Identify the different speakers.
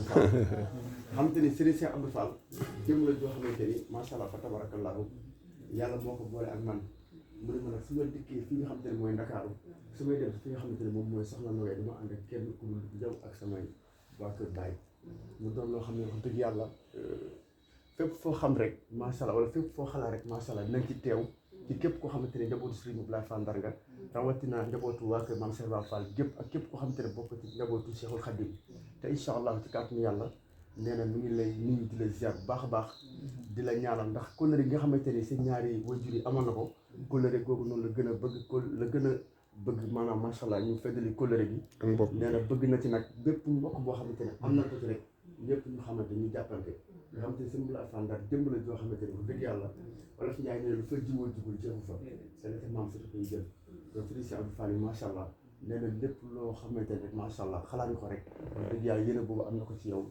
Speaker 1: Fall xam te ni Serigne Cheikh Abdou Fall jëm la joo xamante ni macha allah fa tabarakallahu yàlla moo ko boole ak man mu ne ma nag su ma dikkee fi nga xamante ne mooy Ndakaaru su may dem fi nga xamante ne moom mooy soxna Nogaye dama ànd ak kenn ku dul yow ak samay waa kër baay mu doon loo xam ne wax dëgg yàlla fépp foo xam rek macha allah wala fépp foo xalaat rek macha allah dinañ ci teew ci képp koo xamante ne njabootu Serigne Abdoulaye Fall Ndar nga rawatina njabootu waa kër Mame Cheikh Fall gépp ak képp koo xamante ne bokk ci njabootu Cheikhul Khadim te incha allah ci kàttanu yàlla nee na mi ngi lay nuyu di la ziar bu baax a baax di la ñaanal ndax kóllëre gi nga xamante ni seen ñaari wajur yi amoon na ko kóllëre googu noonu la gën a bëgg la gën a bëgg maanaam macha allah ñu feddali kóllëre gi nee na bëgg na ci nag bépp mbokk boo xamante ne am na ko ci rek ñëpp ñu xamante ñu jàppante nga xamante ne seen Abdoulaye Fall Ndar jëmb la joo xamante ne bu dëgg yàlla wala fi njaay ne lu fa jiwoo jugul jeexu fa c'est le maam surtout koy jël donc Serigne Cheikh Abdou Fall yi macha allah nee na lépp loo xamante ne rek macha allah xalaat nga ko rek wax dëgg yàlla yéene boobu am na ko ci yow